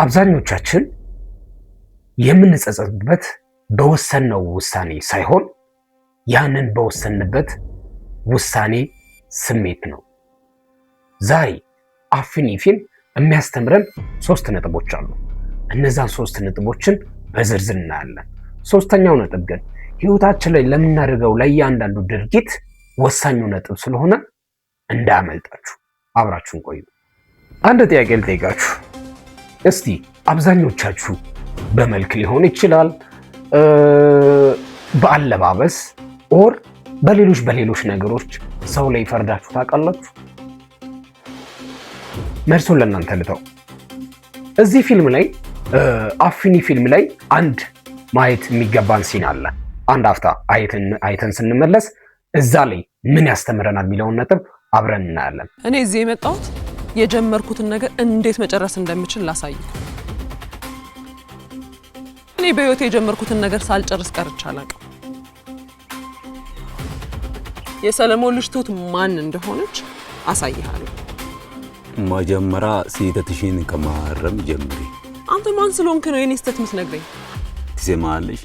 አብዛኞቻችን የምንጸጸትበት በወሰንነው ውሳኔ ሳይሆን ያንን በወሰንበት ውሳኔ ስሜት ነው። ዛሬ አፊኒ ፊልም የሚያስተምረን ሶስት ነጥቦች አሉ። እነዛን ሶስት ነጥቦችን በዝርዝር እናያለን። ሶስተኛው ነጥብ ግን ህይወታችን ላይ ለምናደርገው ለእያንዳንዱ ድርጊት ወሳኙ ነጥብ ስለሆነ እንዳያመልጣችሁ፣ አብራችሁን ቆዩ። አንድ ጥያቄ ልጠይቃችሁ እስቲ። አብዛኞቻችሁ በመልክ ሊሆን ይችላል፣ በአለባበስ or በሌሎች በሌሎች ነገሮች ሰው ላይ ፈርዳችሁ ታውቃላችሁ? መልሱን ለእናንተ ልተው። እዚህ ፊልም ላይ፣ አፊኒ ፊልም ላይ አንድ ማየት የሚገባን scene አለ። አንድ አፍታ አይተን ስንመለስ እዛ ላይ ምን ያስተምረናል የሚለውን ነጥብ አብረን እናያለን። እኔ እዚህ የመጣሁት የጀመርኩትን ነገር እንዴት መጨረስ እንደምችል ላሳይህ። እኔ በህይወቴ የጀመርኩትን ነገር ሳልጨርስ ቀርቼ አላውቅም። የሰለሞን ልጅ ትሁት ማን እንደሆነች አሳይሃለሁ። መጀመሪያ ስህተትሽን ከማረም ጀምሪ። አንተ ማን ስለሆንክ ነው የኔ ስህተት የምትነግረኝ? ትሰማለሽ?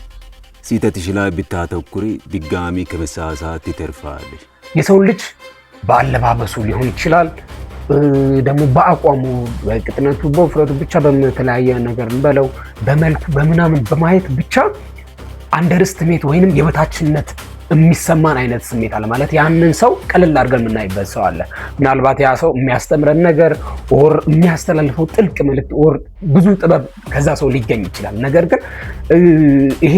ስህተትሽ ላይ ብታተኩሪ ድጋሚ ከመሳሳት ትተርፋለሽ። የሰው ልጅ በአለባበሱ ሊሆን ይችላል፣ ደግሞ በአቋሙ፣ በቅጥነቱ፣ በውፍረቱ፣ ብቻ በተለያየ ነገር እንበለው፣ በመልኩ፣ በምናምን በማየት ብቻ underestimate ወይንም የበታችነት የሚሰማን አይነት ስሜት አለ። ማለት ያንን ሰው ቀለል አድርገን የምናይበት ሰው አለ። ምናልባት ያ ሰው የሚያስተምረን ነገር or የሚያስተላልፈው ጥልቅ መልእክት or ብዙ ጥበብ ከዛ ሰው ሊገኝ ይችላል። ነገር ግን ይሄ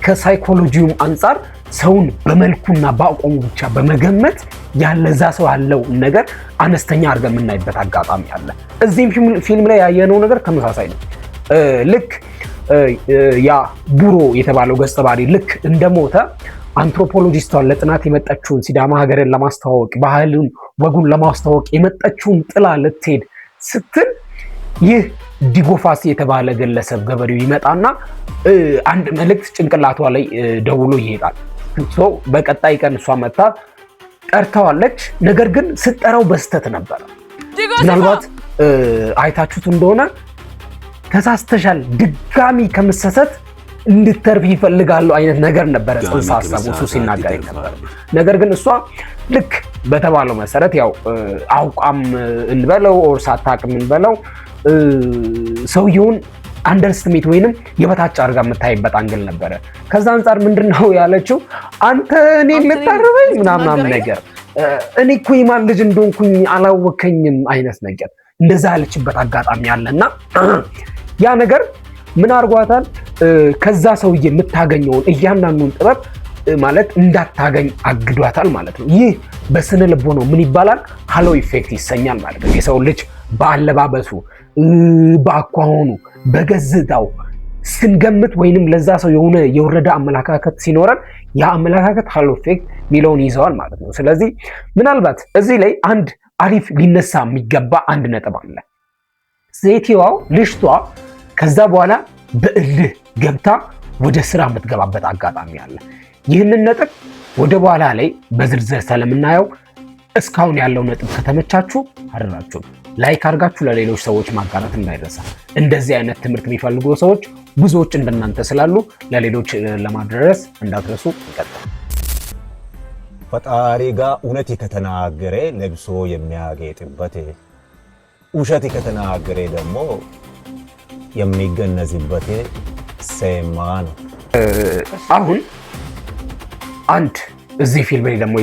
ከ psychology ውም አንጻር ሰውን በመልኩና በአቋሙ ብቻ በመገመት ያለዛ ሰው ያለው ነገር አነስተኛ አድርገን የምናይበት አጋጣሚ አለ። እዚህም ፊልም ላይ ያየነው ነገር ተመሳሳይ ነው። ልክ ያ ቡሮ የተባለው ገጸ ባህሪ ልክ እንደሞተ anthropologist ቷን ለጥናት የመጣችውን፣ ሲዳማ ሀገርን ለማስተዋወቅ፣ ባህሉን ወጉን ለማስተዋወቅ የመጣችውን ጥላ ልትሄድ ስትል ይህ ዲጎፋሲ የተባለ ግለሰብ ገበሬው ይመጣና አንድ መልእክት ጭንቅላቷ ላይ ደውሎ ይሄዳል። በቀጣይ ቀን እሷ መታ ጠርተዋለች። ነገር ግን ስትጠራው በስህተት ነበረ። ምናልባት አይታችሁት እንደሆነ ተሳስተሻል፣ ድጋሚ ከምሰሰት እንድተርፍ ይፈልጋሉ አይነት ነገር ነበረ ጽንሰ ሀሳቡ እሱ ሲናገር ነበር። ነገር ግን እሷ ልክ በተባለው መሰረት ያው አውቃም እንበለው or ሳታቅም እንበለው ሰውየውን underestimate ወይንም የበታች አድርጋ የምታይበት angle ነበረ። ከዛ አንጻር ምንድን ነው ያለችው? አንተ እኔን ልታርበኝ ምናምናም ነገር፣ እኔ እኮ የማን ልጅ እንደሆንኩኝ አላወከኝም አይነት ነገር እንደዛ ያለችበት አጋጣሚ አለና ያ ነገር ምን አድርጓታል? ከዛ ሰውዬ የምታገኘውን እያንዳንዱን ጥበብ ማለት እንዳታገኝ አግዷታል ማለት ነው። ይህ በስነ ልቦናው ምን ይባላል? Halo effect ይሰኛል ማለት ነው። የሰው ልጅ በአለባበሱ፣ በአኳኋኑ፣ በገጽታው ስንገምት ወይንም ለዛ ሰው የሆነ የወረደ አመለካከት ሲኖረን ያ አመለካከት halo effect የሚለውን ይዘዋል ማለት ነው። ስለዚህ ምናልባት እዚህ ላይ አንድ አሪፍ ሊነሳ የሚገባ አንድ ነጥብ አለ። ሴትየዋው ልጅቷ ከዛ በኋላ በእልህ ገብታ ወደ ስራ የምትገባበት አጋጣሚ አለ። ይህንን ነጥብ ወደ በኋላ ላይ በዝርዝር ስለምናየው እስካሁን ያለው ነጥብ ከተመቻችሁ አደራችሁም like አድርጋችሁ ለሌሎች ሰዎች ማጋራት እንዳይረሳ። እንደዚህ አይነት ትምህርት የሚፈልጉ ሰዎች ብዙዎች እንደናንተ ስላሉ ለሌሎች ለማድረስ እንዳትረሱ። ይቀጥላል። ፈጣሪ ጋር እውነት ከተናገረ ለብሶ የሚያጌጥበት፣ ውሸት ከተናገረ ደግሞ የሚገነዝበት ሴማ ነው። አሁን አንድ እዚህ ፊልም ላይ ደግሞ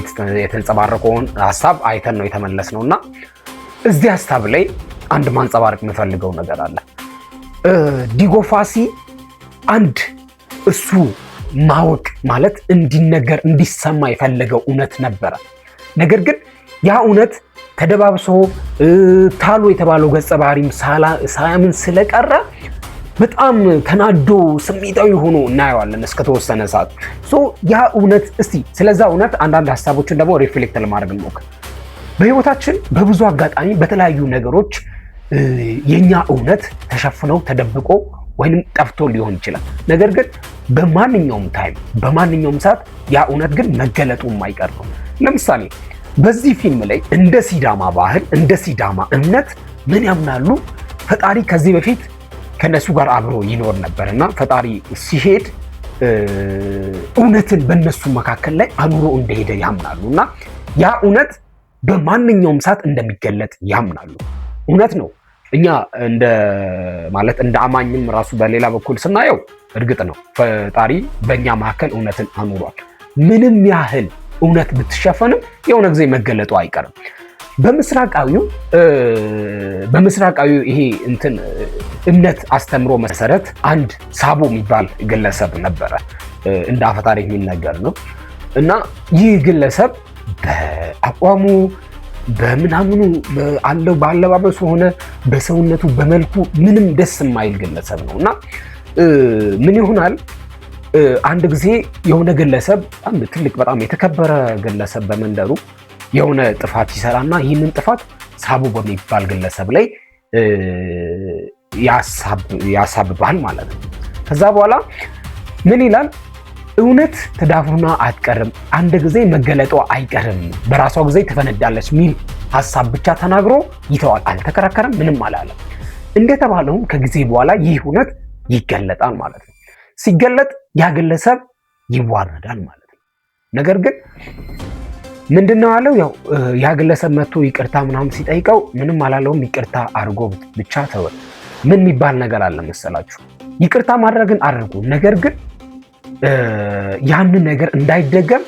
የተንጸባረቀውን ሀሳብ አይተን ነው የተመለስነው እና እዚህ ሀሳብ ላይ አንድ ማንጸባረቅ የምፈልገው ነገር አለ። ዲጎፋሲ አንድ እሱ ማወቅ ማለት እንዲነገር እንዲሰማ የፈለገው እውነት ነበረ። ነገር ግን ያ እውነት ተደባብሶ ታሎ የተባለው ገጸ ባህሪም ሳያምን ስለቀረ በጣም ተናዶ ስሜታዊ ሆኖ እናየዋለን እስከተወሰነ ሰዓት። So ያ እውነት፣ እስቲ ስለዛ እውነት አንዳንድ ሀሳቦችን ደግሞ reflect ለማድረግ እንሞክር። በህይወታችን በብዙ አጋጣሚ በተለያዩ ነገሮች የኛ እውነት ተሸፍነው ተደብቆ ወይንም ጠፍቶ ሊሆን ይችላል። ነገር ግን በማንኛውም time በማንኛውም ሰዓት ያ እውነት ግን መገለጡ የማይቀር ነው። ለምሳሌ በዚህ ፊልም ላይ እንደ ሲዳማ ባህል፣ እንደ ሲዳማ እምነት ምን ያምናሉ? ፈጣሪ ከዚህ በፊት ከነሱ ጋር አብሮ ይኖር ነበር እና ፈጣሪ ሲሄድ እውነትን በእነሱ መካከል ላይ አኑሮ እንደሄደ ያምናሉ እና ያ እውነት በማንኛውም ሰዓት እንደሚገለጥ ያምናሉ። እውነት ነው። እኛ እንደ ማለት እንደ አማኝም ራሱ በሌላ በኩል ስናየው እርግጥ ነው ፈጣሪ በእኛ መካከል እውነትን አኑሯል። ምንም ያህል እውነት ብትሸፈንም የሆነ ጊዜ መገለጡ አይቀርም። በምስራቃዊው ይሄ እንትን እምነት አስተምሮ መሰረት አንድ ሳቦ የሚባል ግለሰብ ነበረ። እንደ አፈታሪክ የሚነገር ነው እና ይህ ግለሰብ በአቋሙ በምናምኑ አለው በአለባበሱ ሆነ በሰውነቱ በመልኩ ምንም ደስ የማይል ግለሰብ ነው እና ምን ይሆናል፣ አንድ ጊዜ የሆነ ግለሰብ፣ አንድ ትልቅ በጣም የተከበረ ግለሰብ በመንደሩ የሆነ ጥፋት ይሰራና ይህንን ጥፋት ሳቦ በሚባል ግለሰብ ላይ ያሳብባል ማለት ነው። ከዛ በኋላ ምን ይላል? እውነት ተዳፍና አትቀርም፣ አንድ ጊዜ መገለጧ አይቀርም፣ በራሷ ጊዜ ትፈነዳለች ሚል ሀሳብ ብቻ ተናግሮ ይተዋል። አልተከራከረም፣ ምንም አላለም። እንደተባለውም ከጊዜ በኋላ ይህ እውነት ይገለጣል ማለት ነው። ሲገለጥ ያ ግለሰብ ይዋረዳል ማለት ነው። ነገር ግን ምንድነው ያለው? ያው ያ ግለሰብ መጥቶ ይቅርታ ምናምን ሲጠይቀው ምንም አላለውም። ይቅርታ አድርጎ ብቻ ተወ። ምን የሚባል ነገር አለ መሰላችሁ? ይቅርታ ማድረግን አድርጉ፣ ነገር ግን ያንን ነገር እንዳይደገም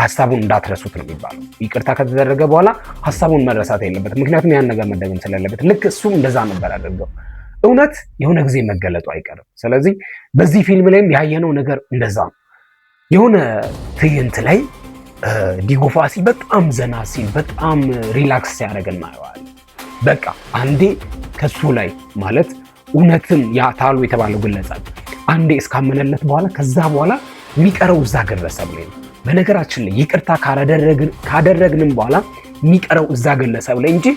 ሀሳቡን እንዳትረሱት ነው የሚባለው። ይቅርታ ከተደረገ በኋላ ሀሳቡን መረሳት የለበትም። ምክንያቱም ያን ነገር መደገም ስለሌለበት። ልክ እሱም እንደዛ ነበር ያደርገው። እውነት የሆነ ጊዜ መገለጡ አይቀርም። ስለዚህ በዚህ ፊልም ላይም ያየነው ነገር እንደዛ ነው። የሆነ ትዕይንት ላይ ዲጎ ፋሲ በጣም ዘና ሲል፣ በጣም relax ሲያደርግ እናየዋለን። በቃ አንዴ ከሱ ላይ ማለት እውነትን ያ ታሉ የተባለው ግለሰብ አንዴ እስካመነለት በኋላ ከዛ በኋላ የሚቀረው እዛ ግለሰብ ላይ ነው። በነገራችን ላይ ይቅርታ ካደረግንም በኋላ የሚቀረው እዛ ግለሰብ ላይ እንጂ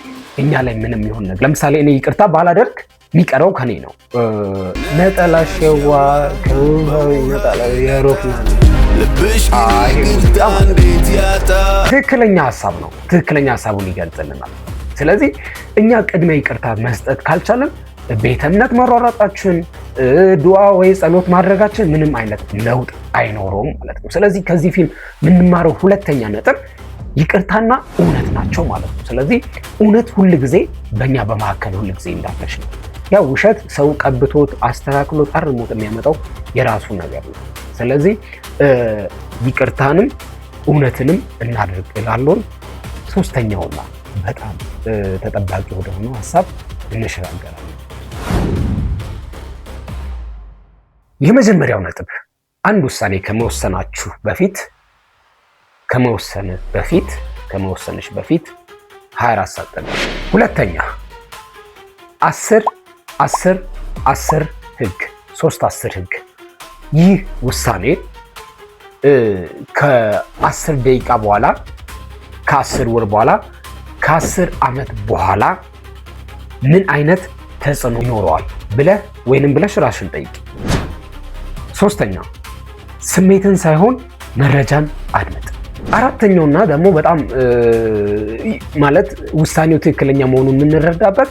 እኛ ላይ ምንም ይሆን ነገር፣ ለምሳሌ እኔ ይቅርታ ባላደርግ የሚቀረው ከኔ ነው። ነጠላ ሸዋ ነጠላ የሮፍናን። ትክክለኛ ሀሳብ ነው። ትክክለኛ ሀሳቡን ይገልጽልናል። ስለዚህ እኛ ቅድሚያ ይቅርታ መስጠት ካልቻለን ቤተ እምነት መሯሯጣችን፣ ዱዓ ወይ ጸሎት ማድረጋችን ምንም አይነት ለውጥ አይኖረውም ማለት ነው። ስለዚህ ከዚህ ፊልም የምንማረው ሁለተኛ ነጥብ ይቅርታና እውነት ናቸው ማለት ነው። ስለዚህ እውነት ሁል ጊዜ በእኛ በመካከል ሁል ጊዜ እንዳለች ነው። ያው ውሸት ሰው ቀብቶት አስተካክሎት አርሞት የሚያመጣው የራሱ ነገር ነው። ስለዚህ ይቅርታንም እውነትንም እናድርግ እላለሁ። ሶስተኛውና በጣም ተጠባቂ ወደሆነው ሀሳብ እንሸጋገራለን። የመጀመሪያው ነጥብ አንድ ውሳኔ ከመወሰናችሁ በፊት፣ ከመወሰን በፊት፣ ከመወሰንሽ በፊት 24 ሰዓት ጠብቁ። ሁለተኛ 10 10 10 ህግ፣ 3 10 ህግ። ይህ ውሳኔ ከ10 ደቂቃ በኋላ፣ ከ10 ወር በኋላ፣ ከ10 ዓመት በኋላ ምን አይነት ተጽዕኖ ይኖረዋል ብለህ ወይንም ብለሽ ራስሽን ጠይቂ። ሶስተኛ ስሜትን ሳይሆን መረጃን አድምጥ። አራተኛውና ደግሞ በጣም ማለት ውሳኔው ትክክለኛ መሆኑን የምንረዳበት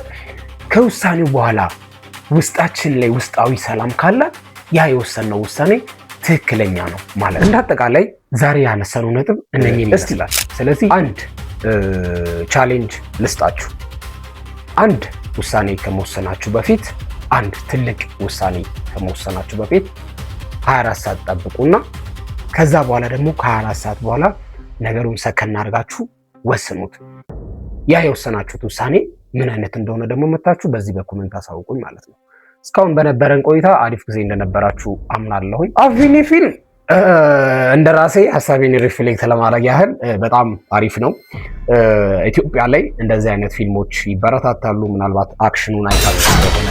ከውሳኔው በኋላ ውስጣችን ላይ ውስጣዊ ሰላም ካለ ያ የወሰነው ውሳኔ ትክክለኛ ነው ማለት ነው። እንደ አጠቃላይ ዛሬ ያነሳነው ነጥብ እነኚህ ይመስላል። ስለዚህ አንድ challenge ልስጣችሁ። አንድ ውሳኔ ከመወሰናችሁ በፊት፣ አንድ ትልቅ ውሳኔ ከመወሰናችሁ በፊት 24 ሰዓት ጠብቁና ከዛ በኋላ ደግሞ ከ24 ሰዓት በኋላ ነገሩን ሰከን አድርጋችሁ ወስኑት። ያ የወሰናችሁት ውሳኔ ምን አይነት እንደሆነ ደግሞ መታችሁ በዚህ በ comment አሳውቁኝ ማለት ነው። እስካሁን በነበረን ቆይታ አሪፍ ጊዜ እንደነበራችሁ አምናለሁኝ። አፊኒ ፊልም እንደ ራሴ ሀሳቤን reflect ለማድረግ ያህል በጣም አሪፍ ነው። ኢትዮጵያ ላይ እንደዚህ አይነት ፊልሞች ይበረታታሉ። ምናልባት action ኑን አይታችሁ ከሆነ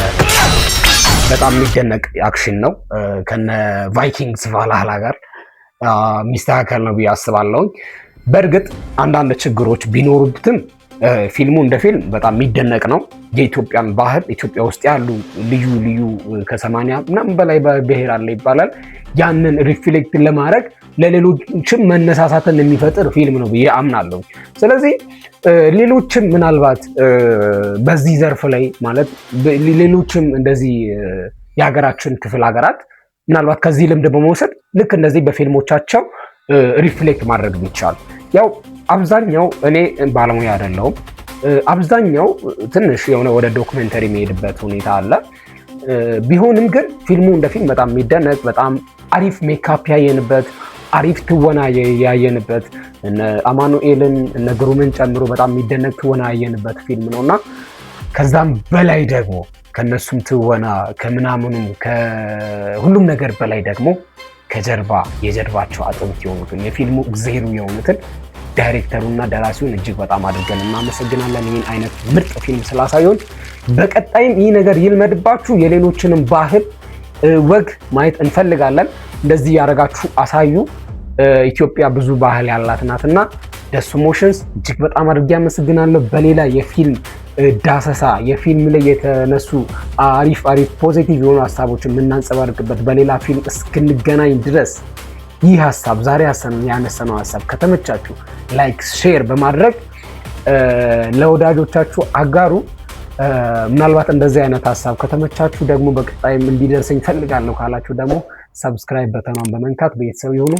በጣም የሚደነቅ action ነው። ከነ Vikings Valhalla ጋር የሚስተካከል ነው ብዬ አስባለሁኝ። በእርግጥ አንዳንድ ችግሮች ቢኖሩበትም ፊልሙ እንደ ፊልም በጣም የሚደነቅ ነው። የኢትዮጵያን ባህል፣ ኢትዮጵያ ውስጥ ያሉ ልዩ ልዩ ከ80 ምናምን በላይ ብሔር አለ ይባላል። ያንን reflect ለማድረግ ለሌሎችም መነሳሳትን የሚፈጥር ፊልም ነው ብዬ አምናለሁ። ስለዚህ ሌሎችም ምናልባት በዚህ ዘርፍ ላይ ማለት ሌሎችም እንደዚህ የሀገራችን ክፍል ሀገራት ምናልባት ከዚህ ልምድ በመውሰድ ልክ እንደዚህ በፊልሞቻቸው reflect ማድረግ ቢቻል። ያው አብዛኛው እኔ ባለሙያ አይደለሁም። አብዛኛው ትንሽ የሆነ ወደ documentary የሚሄድበት ሁኔታ አለ። ቢሆንም ግን ፊልሙ እንደ ፊልም በጣም የሚደነቅ፣ በጣም አሪፍ ሜካፕ ያየንበት፣ አሪፍ ትወና ያየንበት፣ እነ አማኑኤልን እነ ግሩምን ጨምሮ በጣም የሚደነቅ ትወና ያየንበት ፊልም ነው። እና ከዛም በላይ ደግሞ ከነሱም ትወና ከምናምኑም ከሁሉም ነገር በላይ ደግሞ ከጀርባ የጀርባቸው አጥንት የሆኑትን፣ የፊልሙ እግዜሩ የሆኑትን ዳይሬክተሩና ደራሲውን እጅግ በጣም አድርገን እናመሰግናለን። ይህን አይነት ምርጥ ፊልም ስላሳዩን። በቀጣይም ይህ ነገር ይልመድባችሁ፣ የሌሎችንም ባህል ወግ ማየት እንፈልጋለን። እንደዚህ ያደረጋችሁ አሳዩ። ኢትዮጵያ ብዙ ባህል ያላት ናትና ደሱ ሞሽንስ እጅግ በጣም አድርጌ አመሰግናለሁ። በሌላ የፊልም ዳሰሳ፣ የፊልም ላይ የተነሱ አሪፍ አሪፍ positive የሆኑ ሀሳቦችን የምናንጸባርቅበት በሌላ ፊልም እስክንገናኝ ድረስ ይህ ሀሳብ፣ ዛሬ ያነሳነው ሀሳብ ከተመቻችሁ like፣ share በማድረግ ለወዳጆቻችሁ አጋሩ። ምናልባት እንደዚህ አይነት ሀሳብ ከተመቻችሁ ደግሞ በቀጣይም እንዲደርሰኝ ፈልጋለሁ ካላችሁ ደግሞ subscribe button ኗን በመንካት ቤተሰብ ይሁኑ።